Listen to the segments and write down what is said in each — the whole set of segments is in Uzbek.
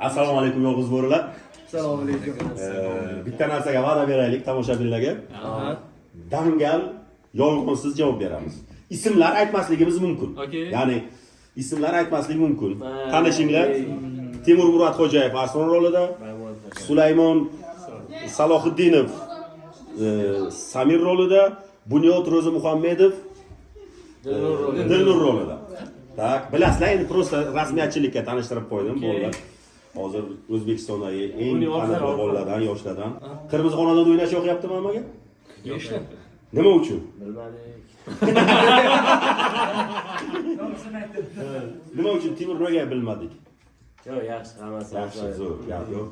Assalomu alaykum, yolg'iz bo'rilar. Assalomu alaykum. Bitta narsaga va'da beraylik tomoshabinlarga. Dangal, yolg'onsiz javob beramiz. Ismlar aytmasligimiz mumkin. Okey. Ya'ni ismlar aytmaslik mumkin. Tanishinglar. Timur Muratxo'jayev Arslon rolida, Sulaymon Salohiddinov Samir rolida, Bunyod Ro'zimuhammedov Dilnur rolida. Так, bilasizlar, endi просто rasmiyatchilikka tanishtirib qo'ydim bolalar. Hozir O'zbekistondagi eng taniqli bolalardan, yoshlardan. Qirmizi xonadonda o'ynash yoqyaptimi hammaga? Yoshlar. Nima uchun? Bilmadik. Nima uchun, Timur, nimaga bilmadik? Yo'q, yaxshi hammasi. Yaxshi, zo'r, gap yo'q.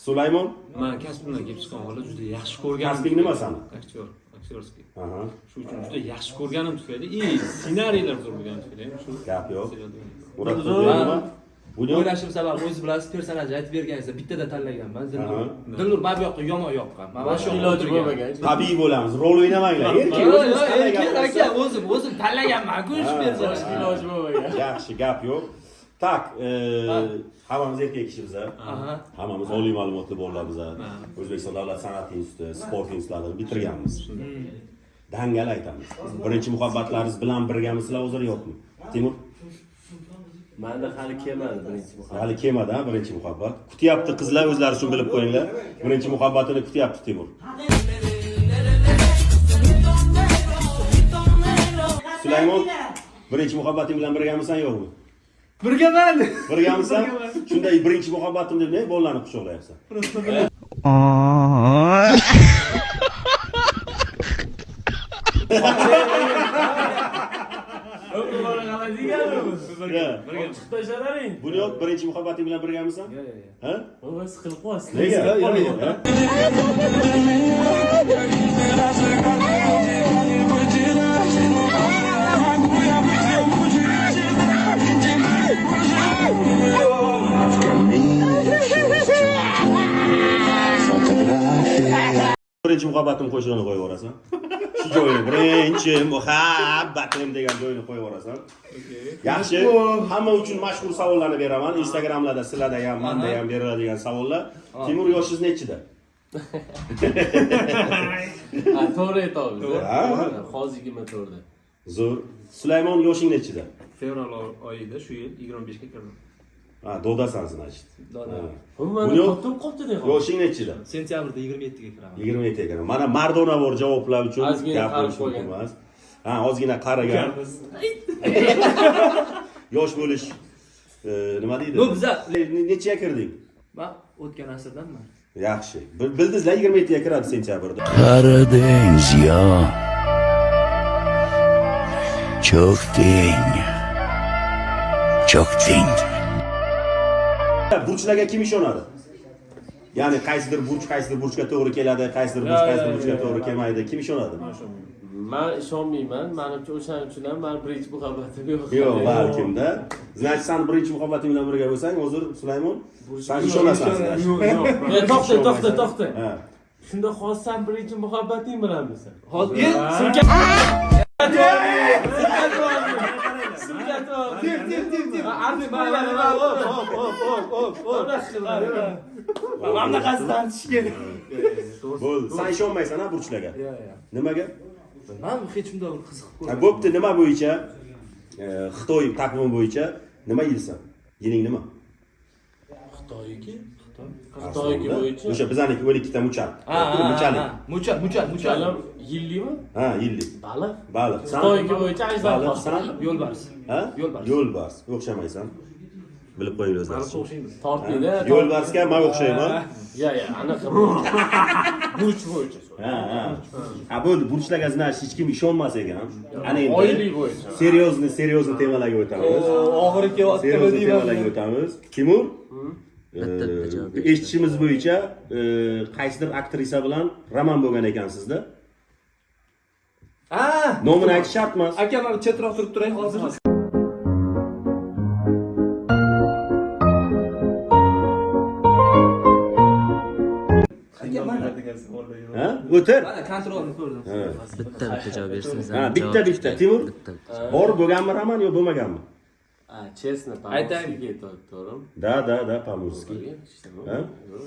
Sulaymon, Man kasbimdan kelib chiqqan holda juda yaxshi ko'rganim. Kasbing nima sani? Aktyor, актёрский. Aha, Shu uchun juda yaxshi ko'rganim tufayli, и ssenariylar zo'r bo'lgani tufayli ham shu gap yo'q. serialda o'ynadim. Murod nima? Bunyod? O'ylashim sababi, o'zingiz bilasiz, personaj aytib berganingizda bittada tanlaganman Dilnur. Aha. Dilnur mana bu yoqqa yomon yoqqan. Mana shu yoqqa Iloji o'tirgan. bo'lmagan. Tabiiy bo'lamiz, rol o'ynamanglar. Erkin Yo'q, o'zingiz yo'q, tanlagan erkin bo'lsa- aka, o'zim tanlaganman-ku shu Ha. personajni. Iloji bo'lmagan. Yaxshi, gap yo'q. Так, hammamiz erkak kishimiz, a? Aha. Hammamiz oliy ma'lumotli bolalarmiz. A? O'zbekiston davlat san'at instituti, sport institutlarini bitirganmiz. Dangal aytamiz. Birinchi muhabbatlaringiz bilan birgamisizlar hozir, yo'qmi? Timur, Menda hali kelmadi birinchi muhabbat. hali kelmadi, ha, birinchi muhabbat. Kutyapti qizlar, o'zlari uchun bilib qo'yinglar. Birinchi muhabbatini kutyapti Timur. Sulaymon, birinchi muhabbating bilan birgamisan, yo'qmi? Birgaman. Birgamisan? Shunday birinchi muhabbatim deb ne bolalarni quchoqlayapsan? Chiqib tashlalaring. Bunyod, birinchi muhabbating bilan birgamisan? Yo'q, yo'q, yo'q. Ha? Voy, siqilib qo'yasiz. Nega? Ha? Birinchi muhabbatim qo'shig'ini qo'yib yuborasan. Shu joyini, birinchi muhabbatim degan joyini qo'yib yuborasan. Yaxshi. Hamma uchun mashhur savollarni beraman. Instagramlarda sizlarda ham, menda ham beriladigan savollar. Timur, yoshingiz nechida? Ha, to'g'ri aytyapsiz. Ha. Hozir 24 da. Zo'r. Sulaymon, yoshing nechida? Fevral oyida shu yil 25 ga kirdim. Ha, dodasan, значит. Doda. Ha. Umuman Bunyod- katta bo'lib qolibdi-da. Yoshing nechida? Sentyabrda 27 ga kiraman. 27 ekan. Mana mardonavor javoblar uchun Ozgina gap qarib bo'lishi mumkin qo'ygan. emas. Ha, ozgina qarigan. Yosh bo'lish nima deydi? Bu biza- Nechaga kirding? Men o'tgan asrdanman. Yaxshi. Bildingizlar, 27 ga kiradi sentyabrda. Karadeniz ya. Çok deng. Çok deng. Burchlarga kim ishonadi? Ya'ni qaysidir burch qaysidir burchga to'g'ri keladi, qaysidir burch qaysidir burchga to'g'ri kelmaydi. Kim ishonadi? Man ishonmayman. Manimcha, o'shaning uchun ham mani birinchi muhabbatim yo'q. Yo'q, balkimda. Значит, san birinchi muhabbating bilan birga bo'lsang, hozir, Sulaymon, san ishonasan, значит. E, to'xta, to'xta, to'xta. Ha. Shunda hozir san birinchi muhabbating bilanmisan? Hozir Tep, tep, tep, tep. Hop, hop, hop, hop, hop. Mana bunaqasi tanitish kerak. Bo'ldi. San ishonmaysan, ha, burchlarga? Yo'q, yo'q. Nimaga? Bilmadim, hech bunday bir qiziqib Ha, ko'rmadim. bo'pti, nima bo'yicha? Xitoy taqvimi bo'yicha nima yilsan? Yiling nima? Xitoyiki? Xitoyiki bo'yicha. O'sha bizaniki 12 ta muchal. Ha, ha, Muchalik. ha. Muchal, muchal, muchal. Muchalim yillikmi? Ha, yillik. Baliq. Baliq. San? Xitoyiki bo'yicha ajdar. Baliq san? Yo'lbars. Ha? Yo'lbars. Yo'lbars. O'xshamaysan. Bilib qo'ying o'zlaringiz. O'xshaymiz. Tortmaydi. Yo'lbarsga men o'xshayman. Ya, ya, anaqa burch bo'yicha. Ha, ha. Ha, bo'ldi, burchlarga, значит, hech kim ishonmas ekan. Ana endi Oylik bo'yicha. Серьезный, серьезный temalarga o'tamiz. Og'iri kelyapti Серьезный deyman. temalarga o'tamiz. Timur, Bitta bitta javob berish. eshitishimiz bo'yicha qaysidir aktrisa bilan roman bo'lgan ekansizda. Ha! Nomini aytish shart emas. Aka, men chetroq turib turay hozir. Aka, mana. Ha? O'tir. Mana kontrolni ko'rdim. Ha. Bitta bitta javob bersangiz Ha, ham bitta javob bitta. chiqadi. Timur? Bitta bitta. Bor bo'lganmi roman, yo bo'lmaganmi? А, честно, Aytaylik. по-мужски aytyapti, to'g'rimi? Да, по-мужски. Ha?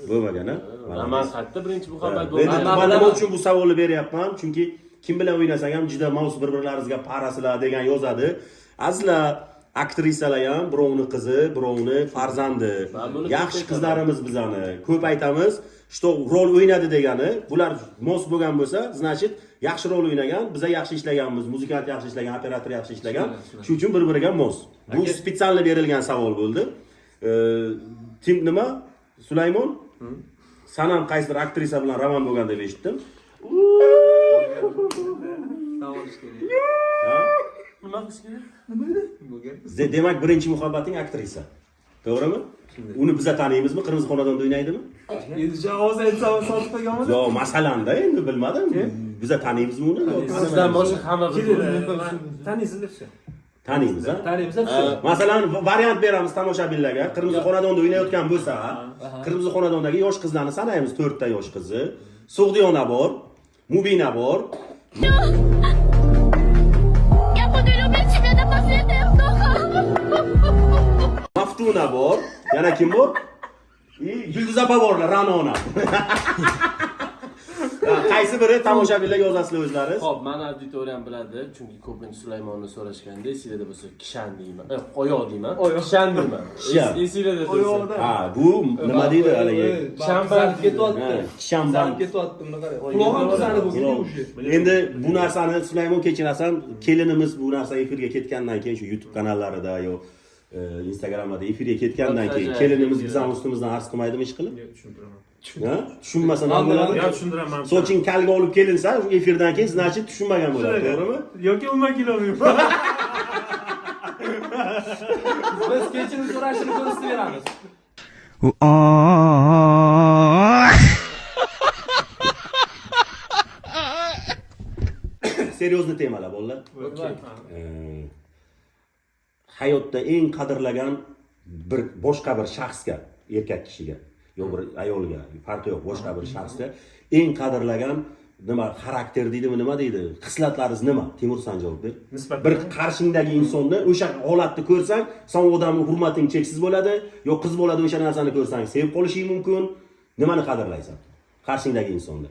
Bo'lmagan, a? Roman qayerda birinchi muhabbat Endi bo'lgan? man nima uchun bu savolni beryapman? Chunki kim bilan o'ynasang ham juda mos bir-birlaringizga пара sizlar degan yozadi. Azizlar, aktrisalar ham birovni qizi, birovni farzandi. Man buni Yaxshi ko'p qizlarimiz bizani. Ko'p aytamiz, что rol o'ynadi degani, bular mos bo'lgan bo'lsa, значит, yaxshi rol o'ynagan, biza yaxshi ishlaganmiz, muzikant yaxshi ishlagan, operator yaxshi ishlagan. Shuning uchun bir-biriga mos. Bu специально berilgan savol bo'ldi. Tim nima? Sulaymon? San ham qaysidir aktrisa bilan roman bo'lgan deb eshitdim. Tan olish kerak. Ha? Nima qilish kerak? Bo'lgan. Demak, birinchi muhabbating aktrisa. To'g'rimi? Uni biza taniymizmi? Qirmizi xonadonda o'ynaydimi? Endi shu ovoz aytsam sotib qo'yganmi? Yo, masalanda endi bilmadim. Biza taniymizmi uni? Yo, Sizdan boshqa hamma biladi. Taniysiz deb. Taniymiz, ha? Taniymiz deb. Masalan, variant beramiz tomoshabinlarga. Qirmizi xonadonda o'ynayotgan bo'lsa, Qirmizi xonadondagi yosh qizlarni sanaymiz, to'rtta yosh qizi. Sug'diyona bor, Mubina bor, Я буду любить тебя до последнего вздоха. Maftuna bor, yana kim bor? И Yulduz opa borlar, Ra'no ona. Ha, qaysi biri, tomoshabinlar yozasizlar o'zlariz. Xo'p, mani auditoriyam biladi, chunki ko'pincha Sulaymonni so'rashganda esinglarda bo'lsa, kishan deyman. Oyoq deyman. Kishan deyman. Kishan. Esinglarda bo'lsa. Oyog'idan. Ha, bu nima deydi haligi? Shanba. Qizarib ketyapti. Ha, kishanband. Qizarib ketyapti, buni qarang. Qulog'im qizarib bo'lgan o'sha. Endi bu narsani, Sulaymon, kechirasan, kelinimiz bu narsa efirga ketgandan keyin shu YouTube kanallarida yo Instagramlarda efirga ketgandan keyin kelinimiz bizani ustimizdan arz qilmaydimi ish qilib? Yo'q, tushuntiraman. Ha? Tushunmasa nima bo'ladi? Yo'q, tushuntiraman. Soching kalga olib kelinsa, efirdan keyin, значит, tushunmagan bo'ladi, to'g'rimi? Yoki umuman kelolmayman. Biz kechirim so'rashini ko'rsatib beramiz. Серьезный temalar, bolalar. Hayotda eng qadrlagan bir boshqa bir shaxsga, erkak kishiga yo bir ayolga, farqi yo'q, boshqa bir shaxsga eng qadrlagan nima, xarakter deydimi, nima deydi, xislatlaringiz nima? Timur, san javob ber. Nisbatan- Bir qarshingdagi insonni o'sha holatni ko'rsang, san u odamni hurmating cheksiz bo'ladi, yo qiz bo'ladi, o'sha narsani ko'rsang sevib qolishing mumkin. Nimani qadrlaysan qarshingdagi insonda?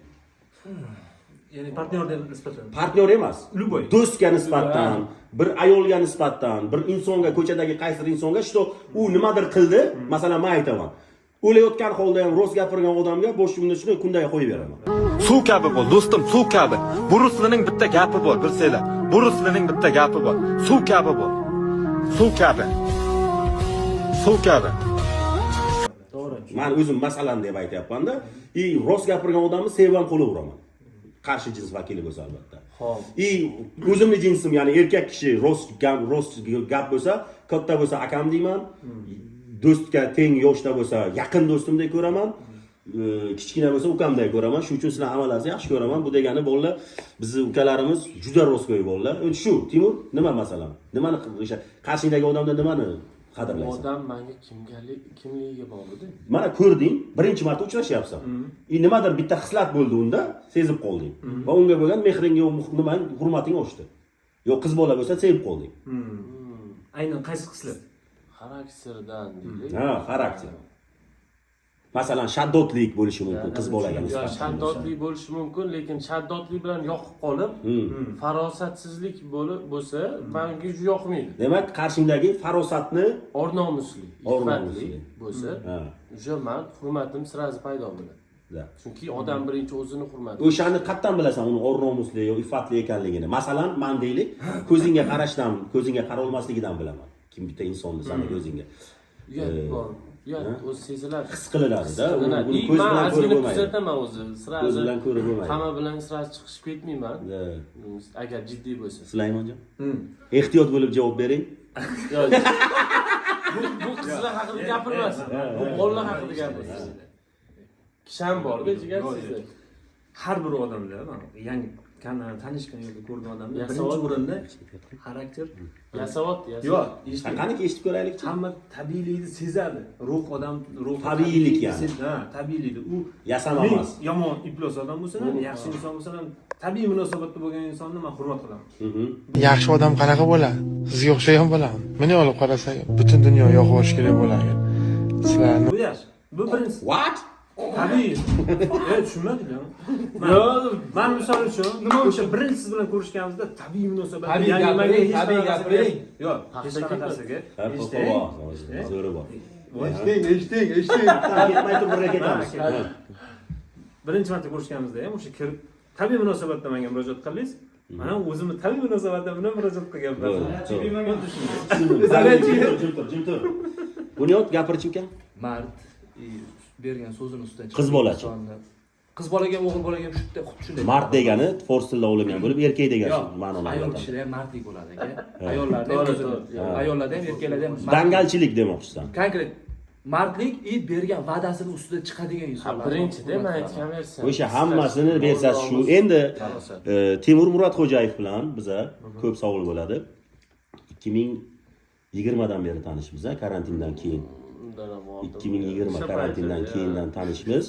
Ya'ni partnyorga nisbatan. Partnyor emas. Любой. Do'stga nisbatan, bir ayolga nisbatan, bir insonga, ko'chadagi qaysidir insonga, что u nimadir qildi, masalan, men aytaman. O'layotgan holda ham rost gapirgan odamga boshimni shuni kundaga qo'yib beraman. Suv kabi bo'l, do'stim, suv kabi. Buruslining bitta gapi bor, bilsanglar. Buruslining bitta gapi bor. Suv kabi bo'l. Suv kabi. Suv kabi. Man o'zim masalan deb aytyapman-da. И rost gapirgan odamni sevib ham qo'laveraman. Qarshi jins vakili bo'lsa, albatta. Xo'p. И o'zimni jinsim, ya'ni erkak kishi rost gap bo'lsa, katta bo'lsa akam deyman. Do'stga teng yoshda bo'lsa yaqin do'stimdek ko'raman. Kichkina bo'lsa ukamdek ko'raman. Shuning uchun sizlar hammalaringizni yaxshi ko'raman. Bu degani, bolalar, bizni ukalarimiz juda rostgo'y bolalar. Endi shu, Timur, nima masalan? Nimani o'sha qarshingdagi odamda nimani Bu qadrlaysan? odam menga kimgalik kimligiga bog'liqda. Mana ko'rding, birinchi marta uchrashyapsan. И nimadir bitta xislat bo'ldi unda, sezib qolding. Va unga bo'lgan mehring yo nima, hurmating oshdi. Yo qiz bola bo'lsa sevib qolding. Aynan qaysi xislat? Xarakterdan deylik. Ha, xarakter. Masalan, shaddodlik bo'lishi mumkin qiz bolaga Yo, nisbatan. Shaddodlik bo'lishi mumkin, lekin shaddodlik bilan yoqib qolib, farosatsizlik bo'lib bo'lsa, menga juda yoqmaydi. Demak, qarshingdagi farosatni Or nomusli, Or-nomusli. iffatli bo'lsa, Ha. o'sha man hurmatim сразу paydo bo'ladi. Da. Chunki odam birinchi o'zini hurmat. O'shani qayerdan bilasan uni or nomusli yo iffatli ekanligini? Masalan, man deylik, ko'zingga qarashdan, ko'zingga qarolmasligidan bilaman. Kim bitta insonni sani ko'zingga. Uyat bor. Uyat o'zi seziladi. His qilinadi-da. Uni Qilinadi. uni И ko'z man bilan ko'rib ozgina bo'lmaydi. kuzataman o'zi. Сразу Ko'z bilan ko'rib bo'lmaydi. Hamma bilan сразу chiqishib ketmayman. Da. Agar jiddiy bo'lsa. Sulaymonjon. Ehtiyot bo'lib javob bering. Yo'q. Bu qizlar haqida gapirmasin. Bu bolalar haqida gapirsin. Kishan borda jigar sizda. Har bir odamda mana yangi Tanishgan yoki ko'rgan odamda Yasovot. birinchi o'rinda xarakter. Yasovot, Yo'q, yasovot. eshitmang. Qani, eshitib ko'raylikchi. Hamma tabiiylikni sezadi. Ruh odam, ruh Tabiiylik ya'ni. Ha, tabiiylikni. U Yasama ming emas. yomon, iflos odam bo'lsin ham, yaxshi inson bo'lsin ham, tabiiy munosabatda bo'lgan insonni man hurmat qilaman. Yaxshi odam qanaqa bo'ladi? Sizga o'xshagan bo'ladimi? Buni olib qarasak, butun dunyo yoqib yuborish kerak bo'ladi. Sizlarni Bu yaxshi. Bu birinchisi. What? Tabiiy. Tushunmadik. Yo'q, Man misol uchun o'sha birinchi siz bilan ko'rishganimizda tabiiy munosabat. Tabiiy Ya'ni gapiring, manga hech tabiiy qanaqasiga- gapiring. Yo'q, hech qanaqasiga. Eshiting. Zo'ri bor. Eshiting, eshiting, eshiting. Ketmay turib birga ketamiz. Ha, birinchi marta ko'rishganimizda ham o'sha kirib tabiiy munosabatda menga murojaat qildingiz. Man ham o'zimni tabiiy munosabatda bilan murojaat qilganman. To'g'ri, to'g'ri. Jim tur, jim tur, jim tur. Bunyod, gapirchi uka. Mard, bergan so'zini ustidan Qiz bolachi? Qiz bolaga ham, o'g'il bolaga ham shunday, xuddi shunday. Mard degani fors tilida olingan bo'lib, erkak degan Yo'q, ma'noni ayol anglatadi. kishida ham mardlik bo'ladi aka. Ayollarda ham To'g'ri, o'zini, to'g'ri. ayollarda ham, erkaklarda ham mardlik. Dangalchilik demoqchisan. Konkret mardlik и bergan va'dasini ustida chiqadigan Ha, insonlar. birinchida man aytgan versiya. O'sha hammasini versiyasi shu. Endi Temur Muratxo'jayev bilan biza ko'p savol bo'ladi. 2020 dan beri tanishmiz, a, karantindan keyin. Undan ham oldin. 2020 O'sha karantindan paytlarda, keyindan tanishmiz.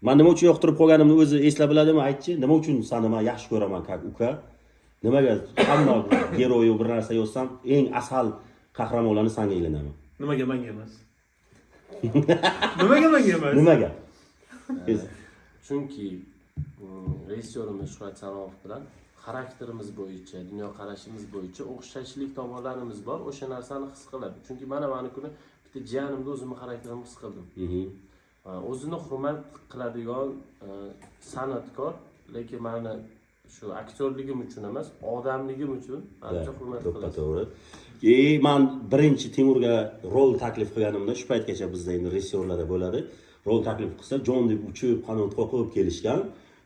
Man nima uchun yoqtirib qolganimni o'zi eslab biladimi, aytchi? Nima uchun seni man yaxshi ko'raman как uka? Nimaga hamma герой bir narsa yozsam, eng asal qahramonlarni sanga ilinaman. Nimaga menga emas? Nimaga menga emas? Nimaga? Chunki rejissyorimiz Shuhrat Salomov bilan xarakterimiz bo'yicha, dunyoqarashimiz bo'yicha o'xshashlik tomonlarimiz bor. O'sha narsani his qiladi. Chunki mana kuni bitta jiyanimda o'zimni xarakterimni his qildim. O'zini hurmat qiladigan san'atkor, lekin mani shu aktyorligim uchun emas, odamligim uchun ancha hurmat To'ppa qiladi. to'g'ri. Man birinchi Timurga rol taklif qilganimda, shu paytgacha bizda endi rejissyorlarda bo'ladi. Rol taklif qilsa, jon deb uchib, qanot qoqib kelishgan.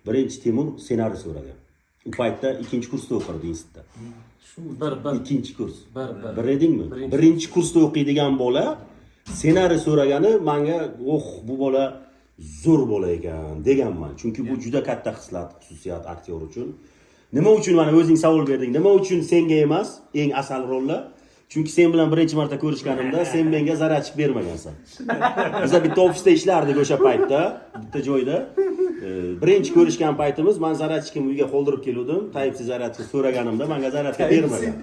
Birinchi Timur ssenariy so'ragan. U paytda ikkinchi kursda o'qirdi institutda. Bir bir Ikkinchi kurs. Bir, bir. Bir edingmi? Birinchi. Birinchi kursda o'qiydigan bola ssenariy so'ragani manga, "Oh, bu bola zo'r bola ekan" deganman. Chunki bu juda katta xislat, xususiyat aktyor uchun. Nima uchun mana o'zing savol berding? Nima uchun senga emas eng asal rollar? Chunki sen bilan birinchi marta ko'rishganimda sen menga зарядчик bermagansan. Biza bitta ofisda ishlardik o'sha paytda, bitta joyda. Birinchi ko'rishgan paytimiz man зарядчик imni uyga qoldirib keluvdim. Type-C зарядка so'raganimda menga зарядка bermagan.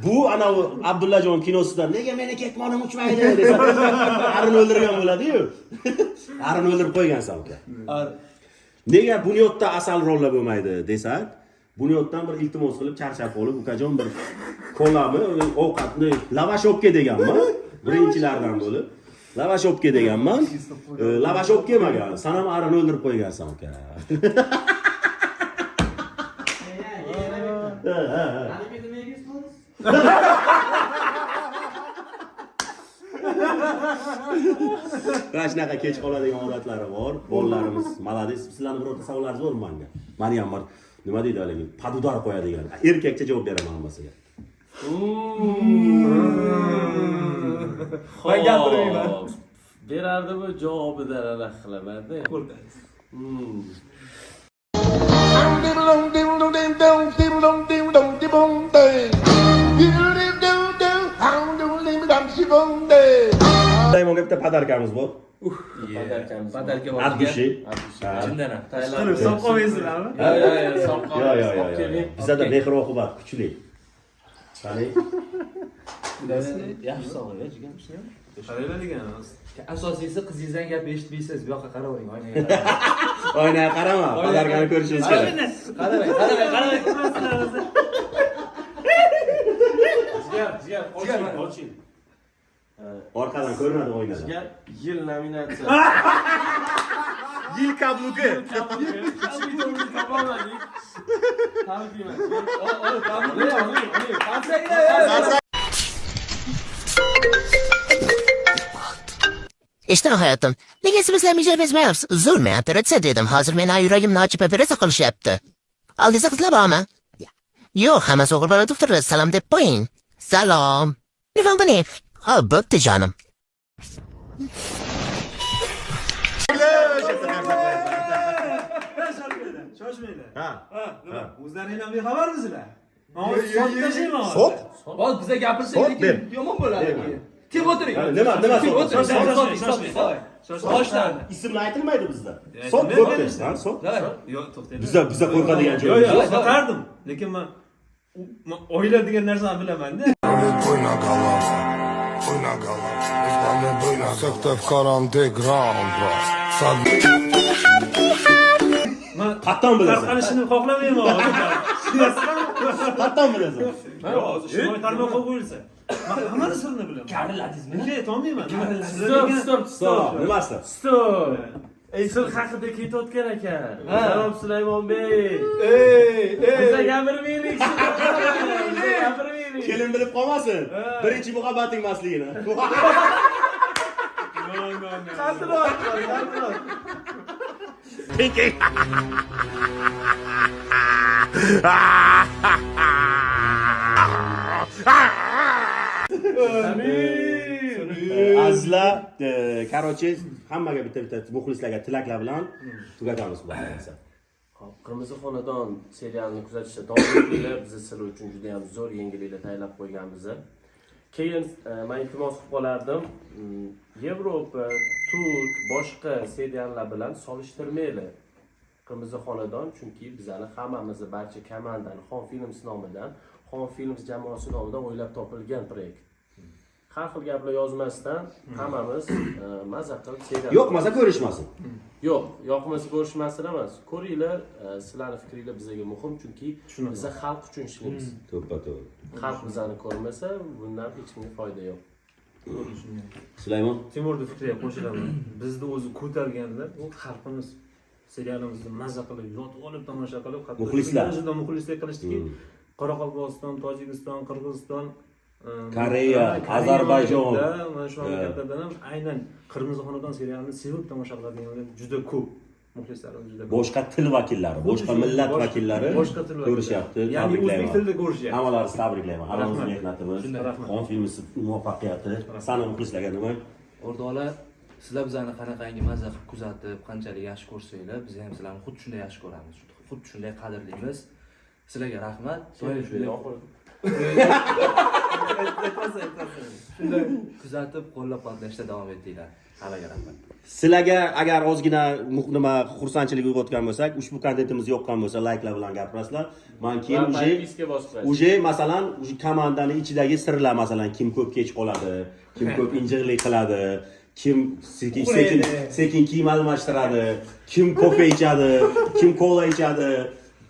Bu anavi Abdullajon kinosida nega meni ketmonim uchmaydi desa, arini o'ldirgan bo'ladi-yu. Arini o'ldirib qo'ygansan uka. Nega Bunyodda asal rollar bo'lmaydi desak, Bunyoddan bir iltimos qilib charchab qolib, ukajon bir kolami, ovqatni lavash olib kel deganman. Birinchilardan bo'lib. Lavash olib kel deganman. Lavash olib kelmagan. San ham arini o'ldirib qo'ygansan uka. Ha, ha. Mana shunaqa kech qoladigan odatlari bor. Bolalarimiz молодец. Sizlarni birorta savollaringiz bormi manga? Mani ham bir nima deydi haligi, под удар qo'yadigan. Erkakcha javob beraman hammasiga. Man gapirmayman. Xo'p. Berardi bu javobidan anaqa qilaman-da. Daymonga bitta подарка miz bor. Подарка miz. Подарка bor. От души. Chindan ham. Qilib solib qolmaysizlarmi? Yo, yo, yo, solib Yo, yo, yo, olib yo. keling. Bizada mehr oqibat kuchli. Qani? Yaxshi savol, jigar. Qaranglar degan. Asosiysi qizingizdan gap eshitmaysiz, bu yoqqa qaravering, oynaga qarang. Oynaga qarama, подарка ni ko'rishingiz kerak. Qaramang, qaramang, qaramang. Jigar, jigar, oching, oching. Orqadan ko'rinadi oynadan. Jigar yil nominatsiya. Yil каблук i. Topolmadik. Tabriklayman. Oling, oling, oling. Eshitding hayotim. Nega smslar Zo'r men operatsiya dedim. Hozir meni yuragimni ochib operatsiya qilishyapti. Oldingizda qizlar bormi? Yo'q, hammasi o'g'il bola doktorlar. Salom deb qo'ying. Salom. Telefon qiling. Ha, bo'pti jonim. Ha. Ha, nima? O'zlaring ham bexabarmisizlar? Man hozir sotib tashlayman hozir. Sot. Hozir biza gapirsak Sot lekin ber. yomon bo'ladi. Berma. Tep o'tiring. Nima, nima Tep sot? o'tiring. Shoshmang, Sot, shoshmang. sot, sot. Boshlandi. Ismlar aytilmaydi bizda. Aytilmaydi. Sot bo'pti. Ha, sot. Давай. Yo'q, to'xtang. Biza qo'rqadigan Yo'q, joyimiz yo'q, yo'q. sotardim. Lekin man oila degan narsani bilaman-da. Буйна голова, буйна голова, буйна. Сыктывкар андеграунд, bro. Man Qattan bilasan. tarqalishini xohlamayman hozir. Tushunasizmi? Qattan bilasan. Yo'q, hozir ijtimoiy tarmoqqa qo'yilsa. Man hammani sirini bilaman. Garilladingizmi? Nega aytolmayman? Стоп, стоп, Стоп, стоп. nimasi? Стоп. Sir haqida ketayotgan ekan. Janob Sulaymonbek. Ey, Biza gapirmaylik. Biza gapirmaylik. Kelin bilib qolmasin. Birinchi muhabbating emasligini. Qattiqroq, qattiqroq. Pinky. Azizlar, короче, hammaga bitta-bitta muxlislarga tilaklar bilan tugatamiz bu narsa. Xo'p, Qirmizi xonadon serialini kuzatishda davom etinglar. Biz sizlar uchun juda ham zo'r yangiliklar tayyorlab qo'yganmiz. Keyin men iltimos qilib qolardim. Yevropa, turk, boshqa seriallar bilan solishtirmanglar. Qirmizi xonadon chunki bizani hammamizni barcha komandani Xon Films nomidan, Xon Films jamoasi nomidan o'ylab topilgan proyekt. Har xil gaplar yozmasdan hammamiz maza qilib serial Yo'qmasa ko'rishmasin. Yo'q, yoqmasa ko'rishmasin emas. Ko'ringlar, sizlarning fikringlar bizga muhim, chunki biza xalq uchun ishlaymiz. To'ppa to'g'ri. Xalq bizani ko'rmasa, bundan hech kimga foyda yo'q. Sulaymon, Timurni fikriga qo'shilaman. Bizni o'zi ko'targanlar bu xalqimiz. Serialimizni maza qilib, yotib olib tomosha qilib, hatto Muxlislar. Juda muxlislik qilishdiki. Qoraqalpog'iston, Tojikiston, Qirg'iziston, Koreya, Ozarbayjon. mamlakatda, mana shu mamlakatlardan ham aynan Qirmizi xonadon serialini sevib tomosha qiladiganlar juda ko'p. Muxlislarimiz juda ko'p. Boshqa til vakillari, boshqa millat vakillari boshqa til vakillari. ko'rishyapti. Ya'ni o'zbek Tabriklayman. tilida ko'rishyapti. Hammalaringizni tabriklayman. Hammamiz Rahmat. mehnatimiz, Rahmat. Xon filmisi muvaffaqiyati. Sani muxlislarga nima? O'rtoqlar, sizlar bizani qanaqangi mazza qilib kuzatib, qanchalik yaxshi ko'rsanglar, biz ham sizlarni xuddi shunday yaxshi ko'ramiz. Xuddi shunday qadrlaymiz. Sizlarga rahmat. Doim shunday shunday kuzatib, qo'llab-quvvatlashda davom etinglar. Hammaga rahmat. Sizlarga agar ozgina nima xursandchilik uyg'otgan bo'lsak, ushbu kontentimiz yoqqan bo'lsa, layklar bilan gapirasizlar. Man keyin Va уже подписка bosib qo'yasiz. уже masalan, уже komandani ichidagi sirlar, masalan, kim ko'p kech qoladi, kim ko'p injiqlik qiladi, kim sekin sekin sekin kiyim almashtiradi, kim kofe ichadi, kim kola ichadi,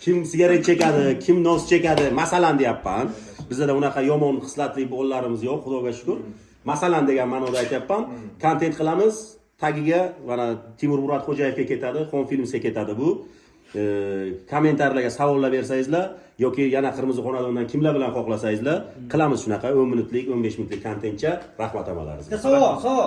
kim sigaret chekadi, kim nos chekadi, masalan deyapman. Bizda unaqa yomon xislatli bolalarimiz yo'q, Xudoga shukur. Masalan degan ma'noda aytyapman. Kontent qilamiz, tagiga mana Timur Muratxo'jayevga ketadi, Xon Filmsga ketadi bu. Kommentarlarga savollar bersangizlar yoki yana Qirmizi xonadondan kimlar bilan xohlasangizlar, qilamiz shunaqa 10 minutlik, 15 minutlik kontentcha. Rahmat hammalaringizga. Savol, savol.